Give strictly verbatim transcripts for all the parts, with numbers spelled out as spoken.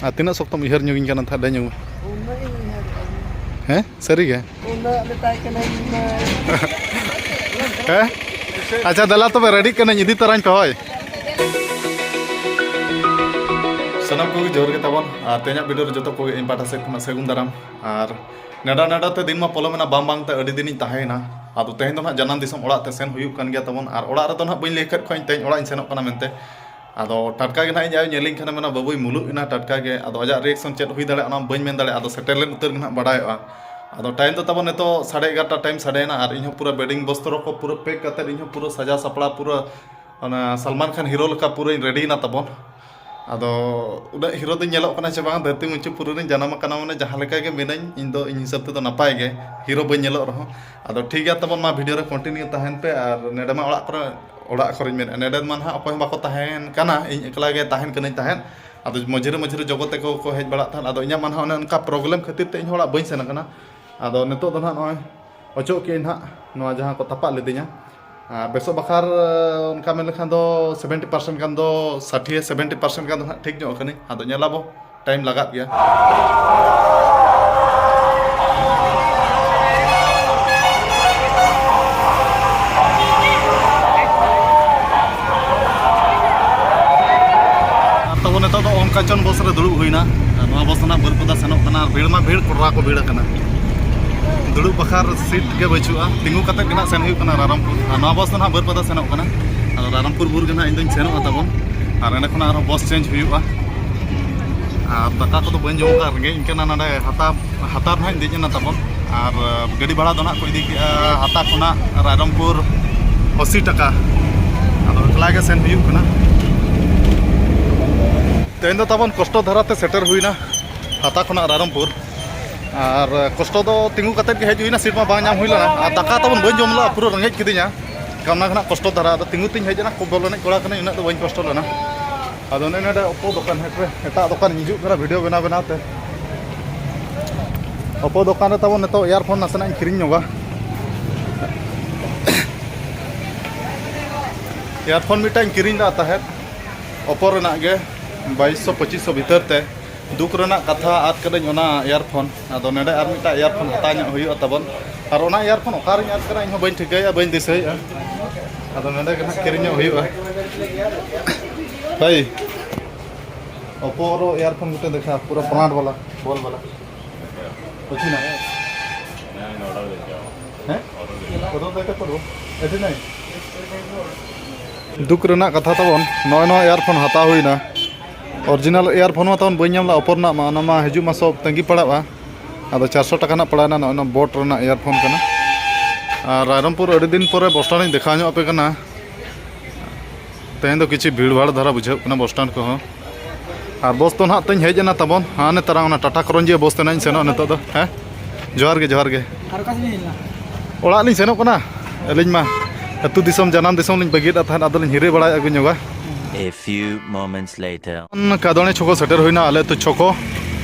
ᱟᱨ ᱛᱤᱱᱟᱹᱜ ᱥᱚᱠᱛᱚᱢ ᱩᱭᱦᱟᱹᱨ ᱧᱚᱜᱤᱧ ᱠᱟᱱᱟ ᱛᱟᱦᱮᱸᱫ ᱞᱟᱹᱭ ᱧᱚᱜ ᱢᱮ᱾ ᱩᱱᱟᱹᱜ ᱤᱧ ᱩᱭᱦᱟᱹᱨᱮᱜᱼᱟ᱾ ᱦᱮᱸ, ᱥᱟᱹᱨᱤ ᱜᱮ? ᱩᱱᱟᱹᱜ ᱢᱮᱛᱟᱭ ᱠᱟᱹᱱᱟᱹᱧ ᱤᱧ ᱢᱟ᱾ ᱦᱮᱸ? ᱟᱪᱪᱷᱟ, ᱫᱮᱞᱟ ᱛᱚᱵᱮ, ᱨᱮᱰᱤᱜ ᱠᱟᱹᱱᱟᱹᱧ, ᱤᱫᱤ ᱛᱟᱨᱟᱧ ᱯᱮ ᱦᱳᱭ᱾ ᱥᱟᱱᱟᱢ ᱠᱚᱜᱮ ᱡᱚᱦᱟᱨ ᱜᱮ ᱛᱟᱵᱚᱱ, ᱟᱨ ᱛᱮᱦᱮᱧᱟᱜ ᱵᱷᱤᱰᱤᱭᱳ ᱨᱮ ᱡᱚᱛᱚ ᱠᱚᱜᱮ ᱤᱧ ᱯᱟᱦᱴᱟ ᱥᱮᱫ ᱠᱷᱚᱱᱟᱜ ᱥᱟᱹᱜᱩᱱ ᱫᱟᱨᱟᱢ᱾ ᱟᱨ ᱱᱮᱰᱟ ᱱᱮᱰᱟ ᱛᱮ ᱫᱤᱱ ᱢᱟ ᱯᱚᱞᱚᱢᱮᱱᱟ, ᱵᱟᱝ ᱵᱟᱝ ᱛᱮ ᱟᱹᱰᱤ ᱫᱤᱱᱤᱧ ᱛᱟᱦᱮᱸᱭᱮᱱᱟ᱾ ᱟᱫᱚ ᱛᱮᱦᱮᱧ ᱫᱚ ᱱᱟᱦᱟᱜ ᱡᱟᱱᱟᱢ ᱫᱤᱥᱚᱢ ᱚᱲᱟᱜ ᱛᱮ ᱥᱮᱱ ᱦᱩᱭᱩᱜ ᱠᱟᱱ ᱜᱮᱭᱟ ᱛᱟᱵᱚᱱ, ᱟᱨ ᱚᱲᱟᱜ ᱨᱮᱫᱚ ᱱᱟᱦᱟᱜ ᱵᱟᱹᱧ ᱞᱟᱹᱭ ᱟᱠᱟᱫ ᱠᱚᱣᱟ ᱤᱧ ᱛᱮᱦᱮᱧ ᱚᱲᱟᱜ ᱤᱧ ᱥᱮᱱᱚᱜ ᱠᱟᱱᱟ ᱢᱮᱱᱛᱮ᱾ ᱟᱫᱚ ᱴᱟᱴᱠᱟ ᱜᱮ ᱱᱟᱦᱟᱜ ᱤᱧ ᱟᱭᱳ ᱧᱮᱞᱤᱧ ᱠᱷᱟᱱᱮ ᱢᱮᱱᱟ, "ᱵᱟᱹᱵᱩᱭ ᱢᱩᱞᱩᱜ ᱮᱱᱟ ᱴᱟᱴᱠᱟ ᱜᱮ᱾" ᱟᱫᱚ ᱟᱡᱟᱜ ᱨᱤᱭᱮᱠᱥᱚᱱ ᱪᱮᱫ ᱦᱩᱭ ᱫᱟᱲᱮᱭᱟᱜᱼᱟ ᱚᱱᱟ ᱵᱟᱹᱧ ᱢᱮᱱ ᱫᱟᱲᱮᱭᱟᱜᱼᱟ, ᱟᱫᱚ ᱥᱮᱴᱮᱨ ᱞᱮᱱ ᱩᱛᱟᱹᱨ ᱜᱮ ᱱᱟᱦᱟᱜ ᱵᱟᱰᱟᱭᱚᱜᱼᱟ᱾ ᱟᱫᱚ ᱴᱟᱭᱤᱢ ᱫᱚ ᱛᱟᱵᱚᱱ ᱱᱤᱛᱚᱜ ᱥᱟᱲᱮ ᱮᱜᱟᱨᱚᱴᱟ ᱴᱟᱭᱤᱢ ᱥᱟᱰᱮᱭᱮᱱᱟ, ᱟᱨ ᱤᱧᱦᱚᱸ ᱯᱩᱨᱟᱹ ᱵᱮᱰᱤᱝ ᱵᱚᱥᱛᱨᱚ ᱠᱚ ᱯᱩᱨᱟᱹ ᱯᱮᱠ ᱠᱟᱛᱮᱫ ᱤᱧᱦᱚᱸ ᱯᱩᱨᱟᱹ ᱥᱟᱡᱟᱣ ᱥᱟᱯᱲᱟᱣ ᱯᱩᱨᱟᱹ ᱚᱱᱟ ᱥᱟᱞᱢᱟᱱ ᱠᱷᱟᱱ ᱦᱤᱨᱳ ᱞᱮᱠᱟ ᱯᱩᱨᱟᱹᱧ ᱨᱮᱰᱤᱭᱮᱱᱟ ᱛᱟᱵᱚᱱ᱾ ᱟᱫᱚ ᱩᱱᱟᱹᱜ ᱦᱤᱨᱳ ᱫᱚᱧ ᱧᱮᱞᱚᱜ ᱠᱟᱱᱟ ᱪᱮ ᱵᱟᱝ, ᱫᱷᱟᱹᱨᱛᱤ ᱢᱩᱪᱟᱹᱫ ᱯᱩᱨᱟᱹ ᱨᱤᱧ ᱡᱟᱱᱟᱢ ᱟᱠᱟᱱᱟ, ᱢᱟᱱᱮ ᱡᱟᱦᱟᱸ ᱞᱮᱠᱟ ᱜᱮ ᱢᱤᱱᱟᱹᱧ, ᱤᱧ ᱫᱚ ᱤᱧ ᱦᱤᱥᱟᱹᱵ ᱛᱮᱫᱚ ᱱᱟᱯᱟᱭ ᱜᱮ, ᱦᱤᱨᱳ ᱵᱟᱹᱧ ᱧᱮᱞᱚᱜ ᱨᱮᱦᱚᱸ᱾ ᱟᱫᱚ ᱴᱷᱤᱠ ᱜᱮᱭᱟ ᱛᱟᱵᱚᱱ, ᱢᱟ ᱵᱷᱤᱰᱤᱭᱳ ᱨᱮ ᱠᱚᱱᱴᱤᱱᱤᱭᱩ ᱛᱟᱦᱮᱱ ᱯᱮ᱾ ᱟᱨ ᱱᱮᱰᱮ ᱢᱟ ᱚᱲᱟᱜ ᱠᱚᱨᱮ, ᱚᱲᱟᱜ ᱠᱚᱨᱮᱧ ᱢᱮᱱᱮᱫᱼᱟ, ᱱᱮᱰᱮ ᱢᱟ ᱱᱟᱦᱟᱜ ᱚᱠᱚᱭ ᱦᱚᱸ ᱵᱟᱠᱚ ᱛᱟᱦᱮᱱ ᱠᱟᱱᱟ, ᱤᱧ ᱮᱠᱞᱟ ᱜᱮ ᱛᱟᱦᱮᱱ ᱠᱟᱹᱱᱟᱹᱧ ᱛᱟᱦᱮᱸᱫ᱾ ᱟᱫᱚ ᱢᱚᱡᱷᱤᱨᱮ ᱢᱚᱡᱷᱤᱨᱮ ᱡᱚᱜᱚ ᱛᱮᱠᱚ ᱠᱚ ᱦᱮᱡ ᱵᱟᱲᱟᱜ ᱛᱟᱦᱮᱸᱫ, ᱟᱫᱚ ᱤᱧᱟᱹᱜ ᱢᱟ ᱱᱟᱦᱟᱜ ᱚᱱᱮ ᱚᱱᱠᱟ ᱯᱨᱚᱵᱞᱮᱢ ᱠᱷᱟᱹᱛᱤᱨ ᱛᱮ ᱤᱧ ᱦᱚᱸ ᱚᱲᱟᱜ ᱵᱟᱹᱧ ᱥᱮᱱ ᱟᱠᱟᱱᱟ᱾ ᱟᱫᱚ ᱱᱤᱛᱚᱜ ᱫᱚ ᱱᱟᱦᱟᱜ ᱱᱚᱜᱼᱚᱭ ᱚᱪᱚᱜ ᱠᱮᱜᱼᱟᱹᱧ ᱱᱟᱦᱟᱜ ᱱᱚᱣᱟ ᱡᱟᱦᱟᱸ ᱠᱚ ᱛᱟᱯᱟᱜ ᱞᱤᱫᱤᱧᱟ᱾ ᱟᱨ ᱵᱮᱥᱚᱜ ᱵᱟᱠᱷᱟᱨ ᱚᱱᱠᱟ ᱢᱮᱱ ᱞᱮᱠᱷᱟᱱ ᱫᱚ ᱥᱮᱵᱷᱮᱱᱴᱤ ᱯᱟᱨᱥᱮᱱᱴ ᱜᱟᱱ ᱫᱚ, ᱥᱟᱴᱷᱤᱭᱟᱹ ᱥᱮᱵᱷᱮᱱᱴᱤ ᱯᱟᱨᱥᱮᱱᱴ ᱜᱟᱱ ᱫᱚ ᱱᱟᱦᱟᱜ ᱴᱷᱤᱠ ᱧᱚᱜ ᱟᱠᱟᱱᱟᱹᱧ᱾ ᱟᱫᱚ ᱧᱮᱞᱟᱵᱚ, ᱴᱟᱭᱤᱢ ᱞᱟᱜᱟᱜ ᱜᱮᱭᱟ᱾ ᱟᱨ ᱛᱟᱵᱚ ᱱᱤᱛᱚᱜ ᱫᱚ ᱚᱢᱠᱟᱧᱪᱚᱱ ᱵᱚᱥ ᱨᱮ ᱫᱩᱲᱩᱵ ᱦᱩᱭᱱᱟ᱾ ᱟᱨ ᱱᱚᱣᱟ ᱵᱚᱥ ᱫᱚ ᱱᱟᱦᱟᱜ ᱵᱟᱹᱨᱯᱟᱫᱟ ᱥᱮᱱᱚᱜ ᱠᱟᱱᱟ᱾ ᱟᱨ ᱵᱷᱤᱲ ᱢᱟ ᱵᱷᱤᱲ, ᱠᱚᱲᱟ ᱠᱚ ᱵᱷᱤᱲ ᱟᱠᱟᱱᱟ᱾ ᱫᱩᱲᱩᱵ ᱵᱟᱠᱷᱨᱟ ᱥᱤᱴ ᱜᱮ ᱵᱟᱹᱪᱩᱜᱼᱟ, ᱛᱤᱸᱜᱩ ᱠᱟᱛᱮᱫ ᱜᱮ ᱱᱟᱦᱟᱜ ᱥᱮᱱ ᱦᱩᱭᱩᱜ ᱠᱟᱱᱟ ᱨᱟᱭᱨᱚᱝᱯᱩᱨ᱾ ᱟᱨ ᱱᱚᱣᱟ ᱵᱚᱥ ᱫᱚ ᱱᱟᱦᱟᱜ ᱵᱟᱹᱨᱯᱟᱫᱟ ᱥᱮᱱᱚᱜ ᱠᱟᱱᱟ᱾ ᱟᱫᱚ ᱨᱟᱭᱨᱚᱝᱯᱩᱨ ᱵᱩᱨ ᱜᱮ ᱱᱟᱦᱟᱜ ᱤᱧ ᱫᱚᱧ ᱥᱮᱱᱚᱜᱼᱟ ᱛᱟᱵᱚᱱ᱾ ᱟᱨ ᱮᱸᱰᱮ ᱠᱷᱚᱱᱟᱜ ᱟᱨᱦᱚᱸ ᱵᱚᱥ ᱪᱮᱧᱡᱽ ᱦᱩᱭᱩᱜᱼᱟ᱾ ᱟᱨ ᱫᱟᱠᱟ ᱠᱚᱫᱚ ᱵᱟᱹᱧ ᱡᱚᱢ ᱟᱠᱟᱫ, ᱨᱮᱸᱜᱮᱡ ᱤᱧ ᱠᱟᱱᱟ᱾ ᱱᱚᱰᱮ ᱦᱟᱛᱟ ᱦᱟᱛᱟᱨ ᱱᱟᱦᱟᱜ ᱤᱧ ᱫᱮᱡ ᱮᱱᱟ ᱛᱟᱵᱚᱱ᱾ ᱟᱨ ᱜᱟᱹᱰᱤ ᱵᱷᱟᱲᱟ ᱫᱚ ᱱᱟᱦᱟᱜ ᱠᱚ ᱤᱫᱤ ᱠᱮᱜᱼᱟ ᱦᱟᱛᱟ ᱠᱷᱚᱱᱟᱜ ᱨᱟᱭᱨᱚᱝᱯᱩᱨ ᱟᱥᱤ ᱴᱟᱠᱟ᱾ ᱟᱫᱚ ᱮᱠᱞᱟ ᱜᱮ ᱥᱮᱱ ᱦᱩᱭᱩᱜ ᱠᱟᱱᱟ᱾ ᱛᱮᱦᱮᱧ ᱫᱚ ᱛᱟᱵᱚᱱ ᱠᱚᱥᱴᱚ ᱫᱷᱟᱨᱟ ᱛᱮ ᱥᱮᱴᱮᱨ ᱦᱩᱭᱱᱟ ᱦᱟᱛᱟ ᱠᱷᱚᱱᱟᱜ ᱨᱟᱭᱨᱚᱝᱯᱩᱨ᱾ ᱟᱨ ᱠᱚᱥᱴᱚ ᱫᱚ ᱛᱤᱸᱜᱩ ᱠᱟᱛᱮᱫ ᱜᱮ ᱦᱮᱡ ᱦᱩᱭᱱᱟ, ᱥᱤᱴ ᱢᱟ ᱵᱟᱝ ᱧᱟᱢ ᱦᱩᱭ ᱞᱮᱱᱟ᱾ ᱟᱨ ᱫᱟᱠᱟ ᱛᱟᱵᱚᱱ ᱵᱟᱹᱧ ᱡᱚᱢ ᱞᱮᱫᱟ, ᱯᱩᱨᱟᱹ ᱨᱮᱸᱜᱮᱡ ᱠᱤᱫᱤᱧᱟ᱾ ᱚᱱᱟ ᱠᱷᱚᱱᱟᱜ ᱠᱚᱥᱴᱚ ᱫᱷᱟᱨᱟ, ᱟᱫᱚ ᱛᱤᱸᱜᱩ ᱛᱤᱧ ᱦᱮᱡ ᱮᱱᱟ, ᱠᱚ ᱵᱚᱞ ᱮᱱᱮᱡ ᱠᱚᱲᱟ ᱠᱟᱹᱱᱟᱹᱧ, ᱩᱱᱟᱹᱜ ᱫᱚ ᱵᱟᱹᱧ ᱠᱚᱥᱴᱚ ᱞᱮᱱᱟ᱾ ᱟᱫᱚ ᱱᱚᱜᱼᱚᱭ ᱱᱚᱰᱮ ᱚᱯᱳ ᱫᱚᱠᱟᱱ ᱦᱮᱸ ᱨᱮ ᱮᱴᱟᱜ ᱫᱚᱠᱟᱱ ᱦᱤᱡᱩᱜ ᱠᱟᱱᱟ ᱵᱷᱤᱰᱤᱭᱳ ᱵᱮᱱᱟᱣ ᱵᱮᱱᱟᱣ ᱛᱮ᱾ ᱚᱯᱳ ᱫᱚᱠᱟᱱ ᱨᱮ ᱛᱟᱵᱚᱱ ᱱᱤᱛᱚᱜ ᱤᱭᱟᱨᱯᱷᱳᱱ ᱱᱟᱥᱮᱱᱟᱜ ᱤᱧ ᱠᱤᱨᱤᱧ ᱧᱚᱜᱟ᱾ ᱤᱭᱟᱨᱯᱷᱳᱱ ᱢᱤᱫᱴᱟᱝ ᱤᱧ ᱠᱤᱨᱤᱧ ᱞᱮᱫ ᱛᱟᱦᱮᱸᱫ ᱚᱯᱳ ᱨᱮᱱᱟᱜ ᱜᱮ, ᱵᱟᱭᱤᱥᱥᱚ ᱯᱚᱸᱪᱤᱥᱥᱚ ᱵᱷᱤᱛᱟᱹᱨ ᱛᱮ᱾ ᱫᱩᱠ ᱨᱮᱱᱟᱜ ᱠᱟᱛᱷᱟ, ᱟᱫ ᱠᱟᱹᱫᱟᱹᱧ ᱚᱱᱟ ᱤᱭᱟᱨᱯᱷᱳᱱ᱾ ᱟᱫᱚ ᱱᱚᱰᱮ ᱟᱨ ᱢᱤᱫᱴᱟᱝ ᱤᱭᱟᱨᱯᱷᱳᱱ ᱦᱟᱛᱟᱣ ᱧᱚᱜ ᱦᱩᱭᱩᱜᱼᱟ ᱛᱟᱵᱚᱱ᱾ ᱟᱨ ᱚᱱᱟ ᱤᱭᱟᱨᱯᱷᱳᱱ ᱚᱠᱟᱨᱤᱧ ᱟᱫ ᱠᱟᱱᱟ ᱤᱧ ᱦᱚᱸ ᱵᱟᱹᱧ ᱴᱷᱤᱠᱟᱹᱭᱮᱫᱼᱟ, ᱵᱟᱹᱧ ᱫᱤᱥᱟᱹᱭᱮᱫᱼᱟ᱾ ᱟᱫᱚ ᱱᱚᱰᱮ ᱜᱮ ᱱᱟᱦᱟᱜ ᱠᱤᱨᱤᱧ ᱧᱚᱜ ᱦᱩᱭᱩᱜᱼᱟ᱾ ᱵᱷᱟᱭ, ᱳᱯᱳ ᱨᱮ ᱤᱭᱟᱨᱯᱷᱳᱱ ᱢᱤᱫᱴᱮᱱ ᱫᱮᱠᱷᱟ, ᱯᱩᱨᱟᱹ ᱯᱞᱟᱱᱴ ᱵᱟᱞᱟ, ᱵᱚᱞ ᱵᱟᱞᱟ᱾ ᱵᱩᱡᱷᱟᱹᱣ ᱱᱟ? ᱦᱮᱸ? ᱠᱚᱫᱚ ᱫᱚ ᱮᱴᱟᱜ ᱠᱚᱫᱚ? ᱮᱴᱤ ᱱᱟᱭᱤᱱ? ᱫᱩᱠ ᱨᱮᱱᱟᱜ ᱠᱟᱛᱷᱟ ᱛᱟᱵᱚᱱ, ᱱᱚᱜᱼᱚᱭ ᱱᱚᱣᱟ ᱤᱭᱟᱨᱯᱷᱳᱱ ᱦᱟᱛᱟᱣ ᱦᱩᱭᱱᱟ᱾ ᱚᱨᱤᱡᱤᱱᱟᱞ ᱤᱭᱟᱨᱯᱷᱳᱱ ᱢᱟ ᱛᱟᱵᱚᱱ ᱵᱟᱹᱧ ᱧᱟᱢ ᱞᱮᱫᱼᱟ, ᱳᱯᱳ ᱨᱮᱱᱟᱜ ᱢᱟ, ᱚᱱᱟ ᱢᱟ ᱦᱤᱡᱩᱜ ᱢᱟ ᱥᱚᱵ ᱛᱟᱺᱜᱤ ᱯᱟᱲᱟᱜᱼᱟ᱾ ᱟᱫᱚ ᱪᱟᱨᱥᱚ ᱴᱟᱠᱟ ᱨᱮᱱᱟᱜ ᱯᱟᱲᱟᱣᱱᱟ, ᱱᱚᱜᱼᱚᱭ ᱱᱚᱣᱟ ᱵᱳᱴ ᱨᱮᱱᱟᱜ ᱤᱭᱟᱨᱯᱷᱳᱱ ᱠᱟᱱᱟ᱾ ᱟᱨ ᱨᱟᱭᱨᱚᱝᱯᱩᱨ ᱟᱹᱰᱤ ᱫᱤᱱ ᱯᱚᱨᱮ ᱵᱚᱥ ᱥᱴᱮᱱᱰ ᱤᱧ ᱫᱮᱠᱷᱟᱣ ᱧᱚᱜ ᱟᱯᱮ ᱠᱟᱱᱟ᱾ ᱛᱮᱦᱮᱧ ᱫᱚ ᱠᱤᱪᱷᱩ ᱵᱷᱤᱲ ᱵᱷᱟᱲ ᱫᱷᱟᱨᱟ ᱵᱩᱡᱷᱟᱹᱜ ᱠᱟᱱᱟ ᱵᱚᱥ ᱥᱴᱮᱱᱰ ᱠᱚᱦᱚᱸ᱾ ᱟᱨ ᱵᱚᱥ ᱫᱚ ᱱᱟᱦᱟᱜ ᱛᱮᱧ ᱦᱮᱡ ᱮᱱᱟ ᱛᱟᱵᱚᱱ, ᱦᱟᱱᱮ ᱛᱟᱨᱟ ᱚᱱᱟ ᱴᱟᱴᱟ ᱠᱚᱨᱚᱧᱡᱤᱭᱟᱹ ᱵᱚᱥ ᱛᱮ ᱱᱟᱦᱟᱜ ᱤᱧ ᱥᱮᱱᱚᱜᱼᱟ ᱱᱤᱛᱚᱜ ᱫᱚ᱾ ᱦᱮᱸ, ᱡᱚᱦᱟᱨ ᱜᱮ, ᱡᱚᱦᱟᱨ ᱜᱮ᱾ ᱟᱨ ᱚᱠᱟ ᱥᱮᱫ ᱵᱤᱱ ᱦᱮᱡ ᱞᱮᱱᱟ? ᱚᱲᱟᱜ ᱞᱤᱧ ᱥᱮᱱᱚᱜ ᱠᱟᱱᱟ᱾ ᱟᱹᱞᱤᱧ ᱢᱟ ᱟᱹᱛᱩ ᱫᱤᱥᱚᱢ, ᱡᱟᱱᱟᱢ ᱫᱤᱥᱚᱢ ᱞᱤᱧ ᱵᱟᱹᱜᱤᱭᱮᱫ ᱛᱟᱦᱮᱸᱫ, ᱟᱫᱚᱞᱤᱧ ᱦᱤᱨᱤ ᱵᱟᱲᱟᱭ ᱟᱹᱜᱩ ᱧᱚᱜᱟ᱾ A few moments later. ᱠᱟᱫᱚᱬᱮ ᱪᱷᱚᱠᱚ ᱥᱮᱴᱮᱨ ᱦᱩᱭᱱᱟ, ᱟᱞᱮ ᱟᱹᱛᱩ ᱪᱷᱚᱠᱚ᱾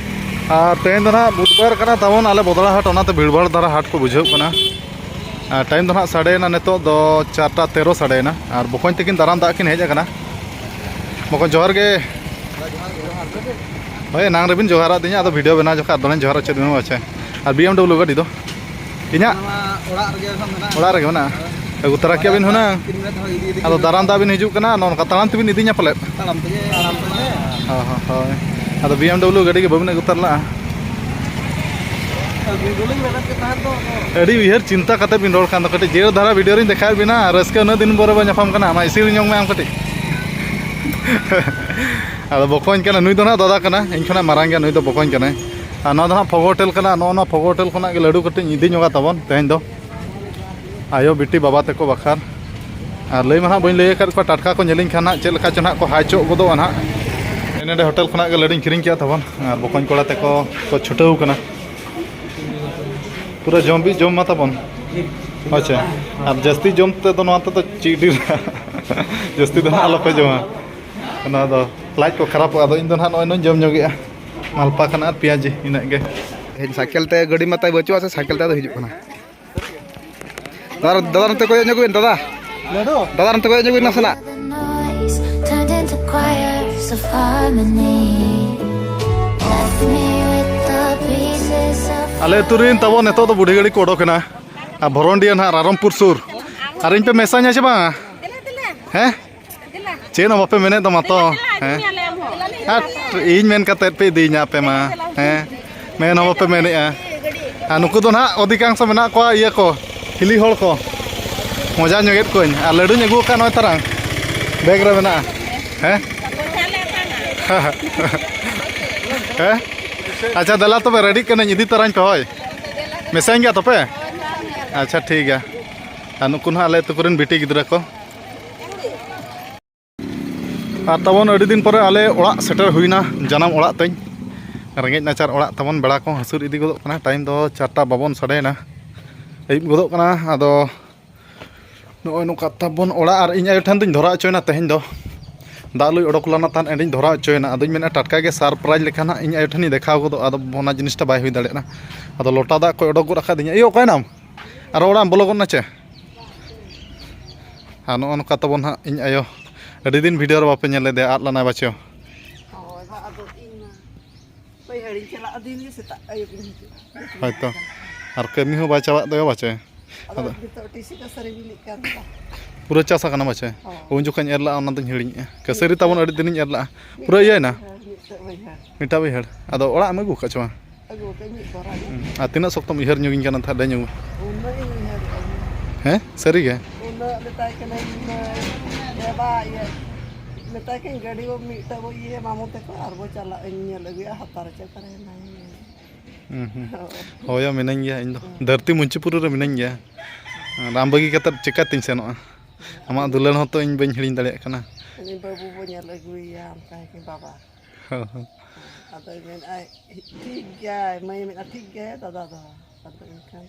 ᱟᱨ ᱛᱮᱦᱮᱧ ᱫᱚ ᱱᱟᱦᱟᱜ ᱵᱩᱫᱷᱵᱟᱨ ᱠᱟᱱᱟ ᱛᱟᱵᱚᱱ, ᱟᱞᱮ ᱵᱚᱫᱲᱟ ᱦᱟᱴ, ᱚᱱᱟᱛᱮ ᱵᱷᱤᱲᱵᱷᱟᱲ ᱫᱷᱟᱨᱟ ᱦᱟᱴ ᱠᱚ ᱵᱩᱡᱷᱟᱹᱜ ᱠᱟᱱᱟ᱾ ᱟᱨ ᱴᱟᱭᱤᱢ ᱫᱚ ᱱᱟᱦᱟᱜ ᱥᱟᱰᱮᱭᱮᱱᱟ, ᱱᱤᱛᱚᱜ ᱫᱚ ᱪᱟᱨᱴᱟ ᱛᱮᱨᱚ ᱥᱟᱰᱮᱭᱮᱱᱟ᱾ ᱟᱨ ᱵᱚᱠᱚᱧ ᱛᱟᱹᱠᱤᱱ ᱫᱟᱨᱟᱢ ᱫᱟᱜ ᱠᱤᱱ ᱦᱮᱡ ᱟᱠᱟᱱᱟ᱾ ᱵᱚᱠᱚᱧ, ᱡᱚᱦᱟᱨ ᱜᱮ᱾ ᱦᱳᱭ, ᱮᱱᱟᱝ ᱨᱮᱵᱤᱱ ᱡᱚᱦᱟᱨᱟᱫ ᱫᱤᱧᱟ, ᱟᱫᱚ ᱵᱷᱤᱰᱤᱭᱳ ᱵᱮᱱᱟᱣ ᱡᱚᱠᱷᱟᱡ ᱟᱫᱚ ᱞᱤᱧ ᱡᱚᱦᱟᱨ ᱦᱚᱪᱚᱭᱮᱫ ᱵᱮᱱᱟ, ᱟᱪᱪᱷᱟ᱾ ᱟᱨ ᱵᱤ ᱮᱢ ᱰᱟᱵᱽᱞᱤᱭᱩ ᱜᱟᱹᱰᱤ ᱫᱚ? ᱤᱧᱟᱹᱜ? ᱚᱱᱟ ᱚᱲᱟᱜ ᱨᱮᱜᱮ ᱦᱟᱸᱜ ᱢᱮᱱᱟᱜᱼᱟ᱾ ᱚᱲᱟᱜ ᱨᱮᱜᱮ ᱢᱮᱱᱟᱜᱼᱟ? ᱟᱹᱜᱩ ᱛᱚᱨᱟ ᱠᱮᱭᱟ ᱵᱤᱱ ᱦᱩᱱᱟᱹᱝ᱾ ᱛᱤᱱ ᱢᱤᱱᱤᱴ ᱦᱚᱸ ᱤᱫᱤ, ᱤᱫᱤ ᱟᱫᱚ ᱠᱤᱱ ᱫᱟᱨᱟᱢ ᱫᱟᱜ ᱵᱤᱱ ᱦᱤᱡᱩᱜ ᱠᱟᱱᱟ, ᱱᱚᱜᱼᱚ ᱱᱚᱝᱠᱟ ᱛᱟᱲᱟᱢ ᱛᱮᱵᱤᱱ ᱤᱫᱤᱧᱟ ᱯᱟᱞᱮᱫ? ᱛᱟᱲᱟᱢ ᱛᱮᱜᱮ, ᱟᱲᱟᱢ ᱛᱮᱜᱮ᱾ ᱦᱳᱭ, ᱦᱳᱭ, ᱦᱳᱭ᱾ ᱟᱫᱚ ᱵᱤ ᱮᱢ ᱰᱟᱵᱽᱞᱤᱭᱩ ᱜᱟᱹᱰᱤ ᱜᱮ ᱵᱟᱹᱵᱤᱱ ᱟᱹᱜᱩ ᱛᱟᱨᱟ ᱞᱮᱫᱼᱟ? ᱟᱹᱜᱩ ᱫᱚᱞᱤᱧ ᱢᱮᱱᱮᱫ ᱜᱮ ᱛᱟᱦᱮᱸᱫ ᱫᱚ, ᱟᱫᱚ ᱟᱹᱰᱤ ᱩᱭᱦᱟᱹᱨ ᱪᱤᱱᱛᱟ ᱠᱟᱛᱮ ᱵᱤᱱ ᱨᱚᱲ ᱠᱷᱟᱱ ᱫᱚ, ᱠᱟᱹᱴᱤᱡ ᱡᱮᱨ ᱫᱷᱟᱨᱟ ᱵᱷᱤᱰᱤᱭᱳ ᱨᱤᱧ ᱫᱮᱠᱷᱟᱣᱮᱫ ᱵᱤᱱᱟ, ᱨᱟᱹᱥᱠᱟᱹ ᱩᱱᱟᱹᱜ ᱫᱤᱱ ᱯᱚᱨᱮ ᱵᱚᱱ ᱧᱟᱯᱟᱢ ᱠᱟᱱᱟ, ᱟᱢᱟᱜ ᱤᱥᱤᱱ ᱡᱚᱝ ᱢᱮ ᱟᱢ ᱠᱟᱹᱴᱤᱡ᱾ ᱟᱫᱚ ᱵᱚᱠᱚᱧ ᱠᱟᱱᱟ, ᱱᱩᱭ ᱫᱚ ᱱᱟᱦᱟᱜ ᱫᱟᱫᱟ ᱠᱟᱱᱟ, ᱤᱧ ᱠᱷᱚᱱᱟᱜ ᱢᱟᱨᱟᱝ ᱜᱮᱭᱟ, ᱱᱩᱭ ᱫᱚ ᱵᱚᱠᱚᱧ ᱠᱟᱱᱟᱭ᱾ ᱟᱨ ᱱᱚᱣᱟ ᱫᱚ ᱱᱟᱦᱟᱜ ᱯᱷᱚᱜᱚ ᱦᱳᱴᱮᱞ ᱠᱟᱱᱟ, ᱱᱚᱜᱼᱚ ᱱᱚᱣᱟ ᱯᱷᱚᱜᱚ ᱦᱳᱴᱮᱞ ᱠᱷᱚᱱᱟᱜ ᱜᱮ ᱞᱟᱹᱰᱩ ᱠᱟᱹᱴᱤᱡ ᱤᱧ ᱤᱫᱤ ᱧᱚᱜᱟ ᱛᱟᱵᱚᱱ ᱛᱮᱦᱮᱧ ᱫᱚ᱾ ᱟᱭᱳ, ᱵᱤᱴᱤ, ᱵᱟᱵᱟ ᱛᱟᱠᱚ ᱵᱟᱠᱷᱨᱟ᱾ ᱟᱨ ᱞᱟᱹᱭ ᱢᱟ ᱦᱟᱸᱜ ᱵᱟᱹᱧ ᱞᱟᱹᱭ ᱟᱠᱟᱫ ᱠᱚᱣᱟ, ᱴᱟᱴᱠᱟ ᱠᱚ ᱧᱮᱞᱤᱧ ᱠᱷᱟᱱ ᱦᱟᱸᱜ ᱪᱮᱫ ᱞᱮᱠᱟ ᱪᱚ ᱱᱟᱦᱟᱜ ᱠᱚ ᱦᱟᱭ ᱪᱚᱜ ᱜᱚᱫᱚᱜᱼᱟ ᱱᱟᱦᱟᱜ᱾ ᱱᱚᱰᱮ ᱦᱳᱴᱮᱞ ᱠᱷᱚᱱᱟᱜ ᱜᱮ ᱞᱟᱹᱰᱩᱧ ᱠᱤᱨᱤᱧ ᱠᱮᱜᱼᱟ ᱛᱟᱵᱚᱱ, ᱟᱨ ᱵᱚᱠᱚᱧ ᱠᱚᱲᱟ ᱛᱟᱠᱚ ᱠᱚ ᱪᱷᱩᱴᱟᱹᱣ ᱠᱟᱱᱟ᱾ ᱯᱩᱨᱟᱹ ᱡᱚᱢ ᱵᱤ ᱡᱚᱢ ᱢᱟ ᱛᱟᱵᱚᱱ᱾ ᱟᱪᱪᱷᱟ, ᱟᱨ ᱡᱟᱹᱥᱛᱤ ᱡᱚᱢ ᱛᱮᱫᱚ ᱱᱚᱣᱟ ᱛᱮᱫᱚ ᱪᱮᱫ ᱰᱷᱮᱨ ᱡᱟᱹᱥᱛᱤ ᱫᱚ ᱱᱟᱦᱟᱜ ᱟᱞᱚᱯᱮ ᱡᱚᱢᱟ, ᱚᱱᱟ ᱫᱚ ᱞᱟᱡ ᱠᱚ ᱠᱷᱟᱨᱟᱯᱚᱜᱼᱟ᱾ ᱟᱫᱚ ᱤᱧ ᱫᱚ ᱱᱟᱦᱟᱜ ᱱᱚᱜᱼᱚᱭ ᱱᱚᱧ ᱡᱚᱢ ᱧᱚᱜᱮᱜᱼᱟ, ᱢᱟᱞᱯᱟ ᱠᱷᱟᱱ ᱟᱨ ᱯᱮᱸᱭᱟᱡᱤ, ᱤᱱᱟᱹᱜ ᱜᱮ᱾ ᱦᱮᱡ ᱥᱟᱭᱠᱮᱞ ᱛᱮ, ᱜᱟᱹᱰᱤ ᱢᱟ ᱛᱟᱭ ᱵᱟᱹᱪᱩᱜᱼᱟ, ᱥᱮ ᱥᱟᱭᱠᱮᱞ ᱛᱮ ᱟᱫᱚ ᱦᱤᱡᱩᱜ ᱠᱟᱱᱟ᱾ ᱫᱟᱫᱟ, ᱫᱟᱫᱟ, ᱱᱚᱛᱮ ᱠᱚᱭᱚᱜ ᱧᱚᱜ ᱵᱤᱱ, ᱫᱟᱫᱟ᱾ ᱞᱟᱹᱰᱩ? ᱫᱟᱫᱟ, ᱱᱚᱛᱮ ᱠᱚᱭᱚᱜ ᱧᱚᱜ ᱵᱤᱱ ᱱᱟᱥᱮᱱᱟᱜ᱾ The noise turned into choirs of harmony. ᱟᱞᱮ ᱟᱹᱛᱩ ᱨᱮᱱ ᱛᱟᱵᱚ ᱱᱤᱛᱚᱜ ᱫᱚ ᱵᱩᱰᱷᱤ ᱜᱟᱹᱲᱤ ᱠᱚ ᱚᱰᱚᱠ ᱮᱱᱟ᱾ ᱟᱨ ᱵᱷᱚᱨᱚᱱᱰᱤᱭᱟ ᱱᱟᱦᱟᱜ ᱨᱟᱨᱚᱢᱯᱩᱨ ᱥᱩᱨ᱾ ᱟᱨ ᱤᱧ ᱯᱮ ᱢᱮᱥᱟᱧᱟ ᱥᱮ ᱵᱟᱝ? ᱦᱮᱸ? ᱪᱮᱫ ᱦᱚᱸ ᱵᱟᱯᱮ ᱢᱮᱱᱮᱫ ᱫᱚ ᱢᱟᱛᱚ᱾ ᱦᱮᱸ? ᱟᱨ ᱤᱧ ᱢᱮᱱ ᱠᱟᱛᱮᱫ ᱯᱮ ᱤᱫᱤᱭᱤᱧᱟ ᱟᱯᱮ ᱢᱟ᱾ ᱦᱮᱸ? ᱢᱮᱱ ᱦᱚᱸ ᱵᱟᱯᱮ ᱢᱮᱱᱮᱫᱼᱟ᱾ ᱟᱨ ᱱᱩᱠᱩ ᱫᱚ ᱱᱟᱦᱟᱜ ᱚᱫᱷᱤᱠᱟᱝᱥᱚ ᱢᱮᱱᱟᱜ ᱠᱚᱣᱟ ᱤᱭᱟᱹ ᱠᱚ, ᱦᱤᱞᱤ ᱦᱚᱲ ᱠᱚ᱾ ᱢᱚᱡᱟ ᱧᱚᱜᱮᱫ ᱠᱚᱣᱟᱹᱧ᱾ ᱟᱨ ᱞᱟᱹᱰᱩᱧ ᱟᱹᱜᱩ ᱟᱠᱟᱫ ᱱᱚᱜᱼᱚᱭ ᱛᱟᱨᱟᱝ᱾ ᱵᱮᱜᱽ ᱨᱮ ᱢᱮᱱᱟᱜᱼᱟ᱾ ᱦᱮᱸ? ᱦᱮᱸ? ᱟᱪᱪᱷᱟ, ᱫᱮᱞᱟ ᱛᱚᱵᱮ, ᱨᱮᱰᱤᱜ ᱠᱟᱹᱱᱟᱹᱧ, ᱤᱫᱤ ᱛᱟᱨᱟᱧ ᱯᱮ, ᱦᱳᱭ᱾ ᱢᱮᱥᱟᱧ ᱜᱮᱭᱟ ᱛᱚᱯᱮ? ᱟᱪᱪᱷᱟ, ᱴᱷᱤᱠ ᱜᱮᱭᱟ᱾ ᱟᱨ ᱱᱩᱠᱩ ᱱᱟᱦᱟᱜ ᱟᱞᱮ ᱟᱹᱛᱩ ᱠᱚᱨᱮᱱ ᱵᱤᱴᱤ ᱜᱤᱫᱽᱨᱟᱹ ᱠᱚ᱾ ᱟᱨ ᱛᱟᱵᱚᱱ ᱟᱹᱰᱤ ᱫᱤᱱ ᱯᱚᱨᱮ ᱟᱞᱮ ᱚᱲᱟᱜ ᱥᱮᱴᱮᱨ ᱦᱩᱭᱱᱟ, ᱡᱟᱱᱟᱢ ᱚᱲᱟᱜ ᱛᱤᱧ᱾ ᱨᱮᱸᱜᱮᱡ ᱱᱟᱪᱟᱨ ᱚᱲᱟᱜ ᱛᱟᱵᱚᱱ, ᱵᱮᱲᱟ ᱠᱚ ᱦᱟᱹᱥᱩᱨ ᱤᱫᱤ ᱜᱚᱫᱚᱜ ᱠᱟᱱᱟ᱾ ᱴᱟᱭᱤᱢ ᱫᱚ ᱪᱟᱨᱴᱟ ᱵᱟᱵᱚᱱ ᱥᱟᱰᱮᱭᱮᱱᱟ, ᱟᱹᱭᱩᱵ ᱜᱚᱫᱚᱜ ᱠᱟᱱᱟ᱾ ᱟᱫᱚ ᱱᱚᱜᱼᱚᱭ ᱱᱚᱝᱠᱟ ᱛᱟᱵᱚᱱ ᱚᱲᱟᱜ, ᱟᱨ ᱤᱧ ᱟᱭᱳ ᱴᱷᱮᱱ ᱫᱚᱧ ᱫᱷᱚᱨᱟᱣ ᱦᱚᱪᱚᱭᱮᱱᱟ ᱛᱮᱦᱮᱧ ᱫᱚ᱾ ᱫᱟᱜ ᱞᱩᱭ ᱚᱰᱚᱠ ᱞᱮᱱᱟ ᱛᱟᱦᱮᱸᱫ, ᱮᱸᱰᱮᱧ ᱫᱷᱚᱨᱟᱣ ᱦᱚᱪᱚᱭᱮᱱᱟ᱾ ᱟᱫᱚᱧ ᱢᱮᱱᱮᱫᱼᱟ, ᱴᱟᱴᱠᱟ ᱜᱮ ᱥᱟᱨᱯᱨᱟᱭᱤᱡᱽ ᱞᱮᱠᱟ ᱱᱟᱜ ᱤᱧ ᱟᱭᱳ ᱴᱷᱮᱱᱤᱧ ᱫᱮᱠᱷᱟᱣ ᱜᱚᱫᱚᱜᱼᱟ, ᱟᱫᱚ ᱚᱱᱟ ᱡᱤᱱᱤᱥᱴᱟ ᱵᱟᱭ ᱦᱩᱭ ᱫᱟᱲᱮᱭᱟᱜᱼᱟ᱾ ᱟᱫᱚ ᱞᱚᱴᱟ ᱫᱟᱜ ᱠᱚᱭ ᱚᱰᱚᱠ ᱜᱚᱫ ᱟᱠᱟᱫᱤᱧᱟ᱾ ᱟᱭᱳ, ᱚᱠᱟᱭᱮᱱᱟᱢ? ᱟᱨᱚ ᱚᱲᱟᱜ ᱮᱢ ᱵᱚᱞᱚ ᱜᱚᱫ ᱱᱟ ᱪᱮ? ᱟᱨ ᱱᱚᱜᱼᱚ ᱱᱚᱝᱠᱟ ᱛᱟᱵᱚᱱ ᱦᱟᱸᱜ ᱤᱧ ᱟᱭᱳ, ᱟᱹᱰᱤ ᱫᱤᱱ ᱵᱷᱤᱰᱤᱭᱳ ᱨᱮ ᱵᱟᱯᱮ ᱧᱮᱞ ᱞᱮᱫᱮᱭᱟ, ᱟᱫ ᱞᱮᱱᱟᱭ ᱵᱟᱪᱚ᱾ ᱦᱳᱭ, ᱵᱟ, ᱟᱫᱚ ᱤᱧ ᱢᱟ ᱵᱟᱹᱭᱦᱟᱹᱲᱤᱧ ᱪᱟᱞᱟᱜᱼᱟ, ᱫᱤᱱ ᱜᱮ ᱥᱮᱛᱟᱜ ᱟᱹᱭᱩᱵ ᱤᱧ ᱦᱤᱡᱩᱜᱼᱟ᱾ ᱦᱳᱭᱛᱚ, ᱟᱨ ᱠᱟᱹᱢᱤ ᱦᱚᱸ ᱵᱟᱭ ᱪᱟᱵᱟᱜ ᱛᱟᱭᱟ ᱵᱟᱪᱚ᱾ ᱟᱫᱚ ᱟᱫᱚ ᱱᱤᱛᱚᱜ ᱴᱤᱥᱤ ᱠᱟᱹᱥᱟᱹᱨᱤ ᱵᱤᱞᱤᱜ ᱠᱟᱱ ᱛᱟ᱾ ᱯᱩᱨᱟᱹ ᱪᱟᱥ ᱟᱠᱟᱱᱟ ᱵᱟᱪᱚ? ᱦᱳᱭ᱾ ᱩᱱ ᱡᱚᱠᱷᱚᱱ ᱮᱨ ᱞᱟᱜᱼᱟ, ᱚᱱᱟ ᱫᱚᱧ ᱦᱤᱲᱤᱧᱮᱜᱼᱟ᱾ ᱠᱟᱹᱥᱟᱹᱨᱤ ᱛᱟᱵᱚᱱ ᱟᱹᱰᱤ ᱫᱤᱱᱤᱧ ᱮᱨ ᱞᱟᱜᱼᱟ, ᱯᱩᱨᱟᱹ ᱤᱭᱟᱹᱭᱮᱱᱟ᱾ ᱦᱮᱸ, ᱢᱤᱫᱴᱮᱡ ᱵᱟᱹᱭᱦᱟᱹᱲ᱾ ᱢᱤᱫᱴᱟᱝ ᱵᱟᱹᱭᱦᱟᱹᱲ᱾ ᱟᱫᱚ ᱚᱲᱟᱜ ᱮᱢ ᱟᱹᱜᱩ ᱟᱠᱟᱫ ᱪᱮ ᱵᱟᱝ? ᱟᱹᱜᱩ ᱟᱠᱟᱫ ᱢᱤᱫ ᱵᱚᱨᱟ ᱜᱮ᱾ ᱦᱩᱸ᱾ ᱟᱨ ᱛᱤᱱᱟᱹᱜ ᱥᱚᱠᱛᱚᱢ ᱩᱭᱦᱟᱹᱨ ᱧᱚᱜᱤᱧ ᱠᱟᱱᱟ ᱛᱟᱦᱮᱸᱫ ᱞᱟᱹᱭ ᱧᱚᱜ ᱢᱮ᱾ ᱩᱱᱟᱹᱜ ᱤᱧ ᱩᱭᱦᱟᱹᱨᱮᱜᱼᱟ᱾ ᱦᱮᱸ? ᱥᱟᱹᱨᱤ ᱜᱮ? ᱩᱱᱟᱹᱜ ᱢᱮᱛᱟᱭ ᱠᱟᱹᱱᱟᱹᱧ, ᱮ ᱵᱟ, ᱤᱭᱟᱹ, ᱢᱮᱛᱟᱭ ᱠᱟᱹᱱᱟᱹᱧ, "ᱜᱟᱹᱰᱤ ᱵᱚ ᱢᱤᱫᱴᱟᱝ ᱵᱚ ᱤᱭᱟᱹᱭᱟ ᱢᱟᱢᱚ ᱛᱟᱠᱚ ᱟᱨ ᱵᱚ ᱪᱟᱞᱟᱜ, ᱤᱧ ᱧᱮᱞ ᱟᱹᱜᱩᱭᱟ ᱦᱟᱛᱟᱨ ᱪᱮ ᱚᱠᱟᱨᱮ ᱦᱮᱱᱟᱭᱟ᱾" ᱦᱩᱸ, ᱦᱩᱸ᱾ ᱦᱳᱭ᱾ ᱦᱳᱭ, ᱢᱤᱱᱟᱹᱧ ᱜᱮᱭᱟ ᱤᱧ ᱫᱚ᱾ ᱦᱩᱸ᱾ ᱫᱷᱟᱹᱨᱛᱤ ᱢᱩᱪᱤᱯᱩᱨᱤ ᱨᱮ ᱢᱤᱱᱟᱹᱧ ᱜᱮᱭᱟ᱾ ᱟᱨ ᱟᱢ ᱵᱟᱹᱜᱤ ᱠᱟᱛᱮᱫ ᱪᱤᱠᱟᱹᱛᱤᱧ ᱥᱮᱱᱚᱜᱼᱟ? ᱟᱢᱟᱜ ᱫᱩᱞᱟᱹᱲ ᱦᱚᱸᱛᱚ ᱤᱧ ᱵᱟᱹᱧ ᱦᱤᱲᱤᱧ ᱫᱟᱲᱮᱭᱟᱜ ᱠᱟᱱᱟ᱾ ᱩᱱᱤ ᱵᱟᱹᱵᱩ ᱵᱚ ᱧᱮᱞ ᱟᱹᱜᱩᱭᱮᱭᱟ, ᱚᱱᱠᱟᱭ ᱠᱤ ᱵᱟᱵᱟ᱾ ᱦᱚᱸ, ᱦᱚᱸ᱾ ᱟᱫᱚᱭ ᱢᱮᱱᱮᱫᱼᱟ, "ᱴᱷᱤᱠ ᱜᱮᱭᱟᱭ", ᱢᱟᱹᱭᱮ ᱢᱮᱱᱮᱫᱼᱟ, "ᱴᱷᱤᱠ ᱜᱮᱭᱟᱭ ᱫᱟᱫᱟ ᱫᱚ᱾" ᱟᱫᱚ ᱮᱱᱠᱷᱟᱱ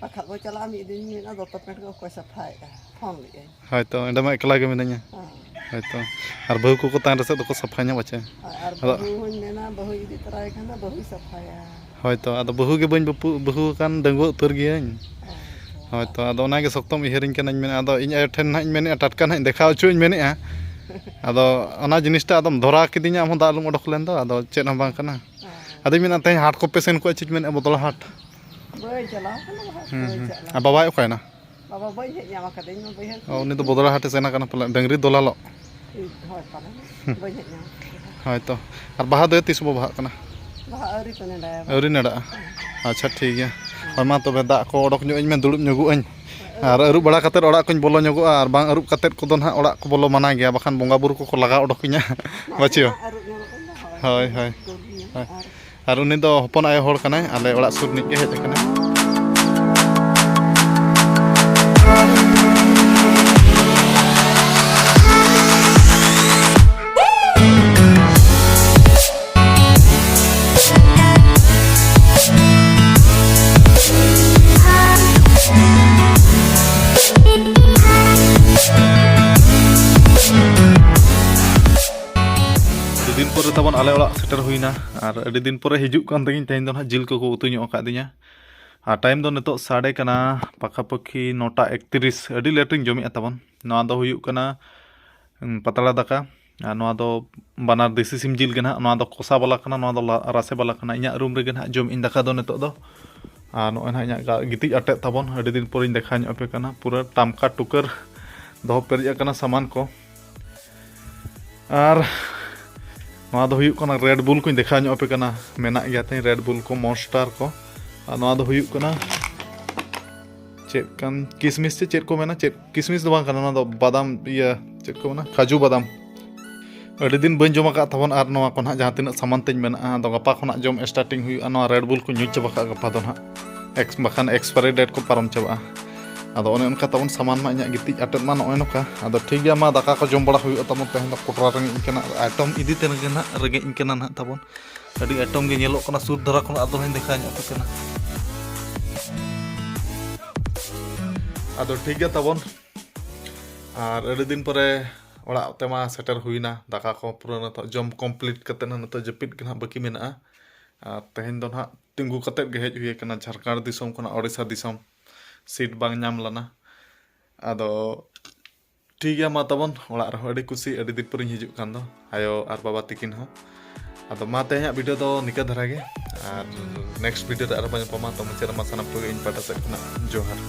ᱵᱟᱠᱷᱟᱡ ᱵᱚ ᱪᱟᱞᱟᱜᱼᱟ, ᱢᱤᱫ ᱫᱤᱱ ᱢᱮᱱᱟ, "ᱫᱚᱛᱚ ᱯᱮᱱᱴ ᱠᱚ ᱚᱠᱚᱭ ᱥᱟᱯᱷᱟᱭᱮᱫᱼᱟ?" ᱯᱷᱳᱱ ᱞᱮᱫᱼᱟᱭ᱾ ᱦᱳᱭᱛᱚ, ᱚᱸᱰᱮ ᱢᱟ ᱮᱠᱞᱟ ᱜᱮ ᱢᱤᱱᱟᱹᱧᱟ᱾ ᱦᱮᱸ᱾ ᱦᱳᱭᱛᱚ, ᱟᱨ ᱵᱟᱹᱦᱩ ᱠᱚᱠᱚ ᱛᱟᱦᱮᱱ ᱨᱮᱥᱮ ᱫᱚᱠᱚ ᱥᱟᱯᱷᱟ ᱧᱚᱜ ᱯᱟᱪᱮ᱾ ᱟᱨ ᱟᱫᱚ ᱵᱟᱹᱦᱩ ᱦᱚᱸᱧ ᱢᱮᱱᱟ, ᱵᱟᱹᱦᱩ ᱤᱫᱤ ᱛᱚᱨᱟᱭ ᱠᱷᱟᱱ ᱫᱚ ᱵᱟᱹᱦᱩᱭ ᱥᱟᱯᱷᱟᱭᱟ᱾ ᱦᱳᱭᱛᱚ, ᱟᱫᱚ ᱵᱟᱹᱦᱩ ᱜᱮ ᱵᱟᱹᱧ ᱵᱟᱹᱯᱩ-, ᱵᱟᱹᱦᱩ ᱟᱠᱟᱱ, ᱰᱟᱺᱜᱩᱣᱟᱹ ᱩᱛᱟᱹᱨ ᱜᱤᱭᱟᱹᱧ᱾ ᱦᱳᱭᱛᱚ᱾ ᱦᱳᱭᱛᱚ, ᱟᱫᱚ ᱚᱱᱟᱜᱮ ᱥᱚᱠᱛᱚᱢ ᱩᱭᱦᱟᱹᱨᱤᱧ ᱠᱟᱱᱟᱧ ᱢᱮᱱᱟ, ᱟᱫᱚ ᱤᱧ ᱟᱭᱳ ᱴᱷᱮᱱ ᱱᱟᱦᱟᱜ ᱤᱧ ᱢᱮᱱᱮᱫᱼᱟ, ᱴᱟᱴᱠᱟ ᱱᱟᱦᱟᱜ ᱤᱧ ᱫᱮᱠᱷᱟᱣ ᱦᱚᱪᱚᱧ ᱢᱮᱱᱮᱫᱼᱟ᱾ ᱟᱫᱚ ᱚᱱᱟ ᱡᱤᱱᱤᱥᱴᱟ ᱟᱫᱚᱢ ᱫᱷᱚᱨᱟᱣ ᱠᱤᱫᱤᱧᱟ, ᱟᱢ ᱦᱚᱸ ᱫᱟᱜ ᱟᱞᱚᱢ ᱚᱰᱚᱠ ᱞᱮᱱ ᱫᱚ, ᱟᱫᱚ ᱪᱮᱫ ᱦᱚᱸ ᱵᱟᱝ ᱠᱟᱱᱟ᱾ ᱦᱮᱸ᱾ ᱟᱫᱚᱧ ᱢᱮᱱᱟ ᱛᱮᱦᱮᱧ ᱦᱟᱴ ᱠᱚᱯᱮ ᱥᱮᱱ ᱠᱚᱜᱼᱟ, ᱪᱮᱫ ᱢᱮᱱᱮᱫᱼᱟ ᱵᱚᱫᱽᱞᱟ ᱦᱟᱴ? ᱵᱟᱹᱧ ᱪᱟᱞᱟᱣ ᱠᱟᱱᱟ ᱵᱟᱦᱟ ᱦᱩᱸ, ᱵᱟᱹᱧ ᱦᱩᱸ᱾ ᱪᱟᱞᱟᱣ ᱟᱨ ᱵᱟᱵᱟᱭ ᱚᱠᱟᱭᱮᱱᱟ? ᱵᱟᱵᱟ ᱵᱟᱹᱧ ᱦᱮᱡ ᱧᱟᱢ ᱟᱠᱟᱫᱟ ᱤᱧ ᱢᱟ ᱵᱟᱹᱭᱦᱟᱹᱲ ᱚ, ᱩᱱᱤ ᱫᱚ ᱵᱚᱫᱽᱞᱟ ᱦᱟᱴᱮ ᱥᱮᱱ ᱟᱠᱟᱱᱟ ᱯᱟᱞᱮ, ᱰᱟᱹᱝᱨᱤ ᱫᱚᱞᱟᱞᱚᱜ᱾ ᱦᱳᱭ ᱯᱟᱞᱮ ᱵᱟᱹᱧ ᱦᱮᱡ ᱧᱟᱢ ᱟᱠᱟᱫᱟ᱾ ᱦᱳᱭ ᱛᱚ᱾ ᱟᱨ ᱵᱟᱦᱟ ᱫᱚ ᱛᱤᱥ ᱵᱚ ᱵᱟᱦᱟᱜ ᱠᱟᱱᱟ? ᱵᱟᱦᱟ ᱟᱹᱣᱨᱤ ᱠᱚ ᱱᱮᱰᱟᱭᱟ᱾ ᱟᱹᱣᱨᱤ ᱱᱮᱰᱟᱜᱼᱟ? ᱟᱪᱪᱷᱟ, ᱴᱷᱤᱠ ᱜᱮᱭᱟ᱾ ᱦᱳᱭ ᱢᱟ ᱛᱚᱵᱮ, ᱫᱟᱜ ᱠᱚ ᱚᱰᱚᱠ ᱧᱚᱜ ᱟᱹᱧ ᱢᱮ, ᱫᱩᱲᱩᱵ ᱧᱚᱜᱚᱜ ᱟᱹᱧ᱾ ᱟᱨ ᱟᱹᱨᱩᱵ ᱵᱟᱲᱟ ᱠᱟᱛᱮᱫ ᱚᱲᱟᱜ ᱠᱚᱧ ᱵᱚᱞᱚ ᱧᱚᱜᱚᱜᱼᱟ, ᱟᱨ ᱵᱟᱝ ᱟᱹᱨᱩᱵ ᱠᱟᱛᱮᱫ ᱠᱚᱫᱚ ᱱᱟᱦᱟᱜ ᱚᱲᱟᱜ ᱠᱚ ᱵᱚᱞᱚ ᱢᱟᱱᱟ ᱜᱮᱭᱟ, ᱵᱟᱠᱷᱟᱱ ᱵᱚᱸᱜᱟ ᱵᱩᱨᱩ ᱠᱚᱠᱚ ᱞᱟᱜᱟ ᱚᱰᱚᱠᱤᱧᱟ᱾ ᱵᱟᱪᱷᱤᱣ᱾ ᱟᱹᱨᱩᱵ ᱧᱚᱜᱚᱜ ᱠᱟᱱ ᱫᱚ, ᱦᱳᱭ, ᱦᱳᱭ᱾ ᱠᱩᱞ ᱜᱮᱭᱟ᱾ ᱦᱳᱭ᱾ ᱟᱨ ᱟᱨ ᱩᱱᱤ ᱫᱚ ᱦᱚᱯᱚᱱ ᱟᱭᱳ ᱦᱚᱲ ᱠᱟᱱᱟᱭ, ᱟᱞᱮ ᱚᱲᱟᱜ ᱥᱩᱨ ᱨᱤᱱᱤᱡ ᱜᱮ ᱦᱮᱡ ᱟᱠᱟᱱᱟᱭ᱾ ᱟᱹᱰᱤ ᱫᱤᱱ ᱯᱚᱨᱮ ᱛᱟᱵᱚᱱ ᱟᱞᱮ ᱚᱲᱟᱜ ᱥᱮᱴᱮᱨ ᱦᱩᱭᱱᱟ, ᱟᱨ ᱟᱹᱰᱤ ᱫᱤᱱ ᱯᱚᱨᱮ ᱦᱤᱡᱩᱜ ᱠᱟᱱ ᱛᱮᱜᱮᱧ ᱛᱮᱦᱮᱧ ᱫᱚ ᱱᱟᱦᱟᱜ ᱡᱤᱞ ᱠᱚᱠᱚ ᱩᱛᱩ ᱧᱚᱜ ᱟᱠᱟᱫᱤᱧᱟ᱾ ᱟᱨ time ᱫᱚ ᱱᱤᱛᱚᱜ ᱥᱟᱰᱮ ᱠᱟᱱᱟ ᱯᱟᱠᱷᱟᱯᱟᱹᱠᱷᱤ ᱱᱚᱴᱟ ᱮᱠᱛᱨᱤᱥ, ᱟᱹᱰᱤ late ᱨᱤᱧ ᱡᱚᱢᱮᱫᱼᱟ ᱛᱟᱵᱚᱱ᱾ ᱱᱚᱣᱟ ᱫᱚ ᱦᱩᱭᱩᱜ ᱠᱟᱱᱟ, ᱩᱸ, ᱯᱟᱛᱲᱟ ᱫᱟᱠᱟ᱾ ᱟᱨ ᱱᱚᱣᱟ ᱫᱚ ᱵᱟᱱᱟᱨ ᱫᱮᱥᱤ ᱥᱤᱢ ᱡᱤᱞ ᱜᱮ ᱱᱟᱦᱟᱜ᱾ ᱱᱚᱣᱟ ᱫᱚ ᱠᱚᱥᱟ ᱵᱟᱞᱟ ᱠᱟᱱᱟ, ᱱᱚᱣᱟ ᱫᱚ ᱞᱟ-, ᱨᱟᱥᱮ ᱵᱟᱞᱟ ᱠᱟᱱᱟ᱾ ᱤᱧᱟᱹᱜ room ᱨᱮᱜᱮ ᱱᱟᱦᱟᱜ ᱡᱚᱢ ᱤᱧ ᱫᱟᱠᱟ ᱫᱚ ᱱᱤᱛᱚᱜ ᱫᱚ᱾ ᱟᱨ ᱱᱚᱜᱼᱚᱭ ᱱᱟᱦᱟᱜ ᱤᱧᱟᱹᱜ ᱜᱟ-, ᱜᱤᱛᱤᱡ ᱟᱴᱮᱫ ᱛᱟᱵᱚᱱ, ᱟᱹᱰᱤ ᱫᱤᱱ ᱯᱚᱨᱮᱧ ᱫᱮᱠᱷᱟᱣ ᱧᱚᱜ ᱟᱯᱮ ᱠᱟᱱᱟ᱾ ᱯᱩᱨᱟᱹ ᱴᱟᱢᱠᱟ ᱴᱩᱠᱟᱹᱨ ᱫᱚᱦᱚ ᱯᱮᱨᱮᱡ ᱟᱠᱟᱱᱟ ᱥᱟᱢᱟᱱ ᱠᱚ᱾ ᱟᱨ ᱱᱚᱣᱟ ᱫᱚ ᱦᱩᱭᱩᱜ ᱠᱟᱱᱟ Red Bull ᱠᱚᱧ ᱫᱮᱠᱷᱟᱣ ᱧᱚᱜ ᱟᱯᱮ ᱠᱟᱱᱟ, ᱢᱮᱱᱟᱜ ᱜᱮᱭᱟ ᱛᱤᱧ Red Bull ᱠᱚ, Monster ᱠᱚ᱾ ᱟᱨ ᱱᱚᱣᱟ ᱫᱚ ᱦᱩᱭᱩᱜ ᱠᱟᱱᱟ ᱪᱮᱫ ᱠᱟᱱ ᱠᱤᱥᱢᱤᱥ ᱥᱮ ᱪᱮᱫ ᱠᱚ ᱢᱮᱱᱟ, ᱪᱮᱫ ᱠᱤᱥᱢᱤᱥ ᱫᱚ ᱵᱟᱝ ᱠᱟᱱᱟ, ᱱᱚᱣᱟ ᱫᱚ ᱵᱟᱫᱟᱢ, ᱤᱭᱟᱹ, ᱪᱮᱫ ᱠᱚ ᱢᱮᱱᱟ, ᱠᱟᱡᱩ ᱵᱟᱫᱟᱢ᱾ ᱟᱹᱰᱤ ᱫᱤᱱ ᱵᱟᱹᱧ ᱡᱚᱢ ᱟᱠᱟᱫ ᱛᱟᱵᱚᱱ, ᱟᱨ ᱱᱚᱣᱟ ᱠᱚ ᱱᱟᱦᱟᱜ ᱡᱟᱦᱟᱸ ᱛᱤᱱᱟᱹᱜ ᱥᱟᱢᱟᱱ ᱛᱤᱧ ᱢᱮᱱᱟᱜᱼᱟ, ᱟᱫᱚ ᱜᱟᱯᱟ ᱠᱷᱚᱱᱟᱜ ᱡᱚᱢ starting ᱦᱩᱭᱩᱜᱼᱟ᱾ ᱱᱚᱣᱟ Red Bull ᱠᱚ ᱧᱩ ᱪᱟᱵᱟ ᱠᱟᱜᱼᱟ ᱜᱟᱯᱟ ᱫᱚ ᱱᱟᱦᱟᱜ, ᱮᱠᱥ-, ᱵᱟᱠᱷᱟᱱ expiry date ᱠᱚ ᱯᱟᱨᱚᱢ ᱪᱟᱵᱟᱜᱼᱟ᱾ ᱟᱫᱚ ᱚᱱᱮ ᱚᱱᱠᱟ ᱛᱟᱵᱚᱱ ᱥᱟᱢᱟᱱ ᱢᱟ, ᱤᱧᱟᱹᱜ ᱜᱤᱛᱤᱡ ᱟᱴᱮᱫ ᱢᱟ ᱱᱚᱜᱼᱚᱭ ᱱᱚᱝᱠᱟ᱾ ᱟᱫᱚ ᱴᱷᱤᱠ ᱜᱮᱭᱟ, ᱢᱟ ᱫᱟᱠᱟ ᱠᱚ ᱡᱚᱢ ᱵᱟᱲᱟ ᱦᱩᱭᱩᱜᱼᱟ ᱛᱟᱵᱚᱱ᱾ ᱛᱮᱦᱮᱧ ᱫᱚ ᱠᱚᱴᱨᱟ ᱨᱮᱸᱜᱮᱡ ᱤᱧ ᱠᱟᱱᱟ, ᱟᱨ item ᱤᱫᱤ ᱛᱮ ᱨᱮᱸᱜᱮᱡ ᱱᱟᱦᱟᱜ, ᱨᱮᱸᱜᱮᱡ ᱤᱧ ᱠᱟᱱᱟ ᱱᱟᱦᱟᱜ ᱛᱟᱵᱚᱱ᱾ ᱟᱹᱰᱤ item ᱜᱮ ᱧᱮᱞᱚᱜ ᱠᱟᱱᱟ ᱥᱩᱨ ᱫᱷᱟᱨᱟ ᱠᱷᱚᱱ, ᱟᱫᱚ ᱦᱚᱧ ᱫᱮᱠᱷᱟᱣ ᱧᱚᱜ ᱟᱯᱮ ᱠᱟᱱᱟ᱾ ᱟᱫᱚ ᱴᱷᱤᱠ ᱜᱮᱭᱟ ᱛᱟᱵᱚᱱ, ᱟᱨ ᱟᱹᱰᱤ ᱫᱤᱱ ᱯᱚᱨᱮ ᱚᱲᱟᱜ ᱛᱮᱢᱟ ᱥᱮᱴᱮᱨ ᱦᱩᱭᱱᱟ᱾ ᱫᱟᱠᱟ ᱠᱚ ᱯᱩᱨᱟᱹ ᱱᱤᱛᱚᱜ ᱡᱚᱢ complete ᱠᱟᱛᱮᱫ ᱱᱟᱦᱟᱜ ᱱᱤᱛᱚᱜ ᱡᱟᱹᱯᱤᱫ ᱜᱮ ᱱᱟᱦᱟᱜ ᱵᱟᱹᱠᱤ ᱢᱮᱱᱟᱜᱼᱟ᱾ ᱟᱨ ᱛᱮᱦᱮᱧ ᱫᱚ ᱱᱟᱦᱟᱜ ᱛᱤᱸᱜᱩ ᱠᱟᱛᱮᱫ ᱜᱮ ᱦᱮᱡ ᱦᱩᱭ ᱟᱠᱟᱱᱟ ᱡᱷᱟᱲᱠᱷᱚᱸᱰ ᱫᱤᱥᱚᱢ ᱠᱷᱚᱱᱟᱜ ᱳᱰᱤᱥᱟ ᱫᱤᱥᱚᱢ, seat ᱵᱟᱝ ᱧᱟᱢ ᱞᱮᱱᱟ᱾ ᱟᱫᱚ ᱴᱷᱤᱠ ᱜᱮᱭᱟ, ᱢᱟ ᱛᱟᱵᱚᱱ, ᱚᱲᱟᱜ ᱨᱮᱦᱚᱸ ᱟᱹᱰᱤ ᱠᱩᱥᱤ, ᱟᱹᱰᱤ ᱫᱤᱱ ᱯᱚᱨᱮᱧ ᱦᱤᱡᱩᱜ ᱠᱟᱱ ᱫᱚ, ᱟᱭᱳ ᱟᱨ ᱵᱟᱵᱟ ᱛᱤᱠᱤᱱ ᱦᱚᱸ᱾ ᱟᱫᱚ ᱢᱟ ᱛᱮᱦᱮᱧᱟᱜ video ᱫᱚ ᱱᱤᱠᱟᱹ ᱫᱷᱟᱨᱟ ᱜᱮ, ᱟᱨ next video ᱨᱮ ᱟᱨᱦᱚᱸ ᱵᱚᱱ ᱧᱟᱯᱟᱢᱟ᱾ ᱛᱚ ᱢᱩᱪᱟᱹᱫ ᱨᱮᱢᱟ ᱥᱟᱱᱟᱢ ᱠᱚᱜᱮ ᱤᱧ ᱯᱟᱦᱴᱟ ᱥᱮᱫ ᱠᱷᱚᱱᱟᱜ ᱡᱚᱦᱟᱨ᱾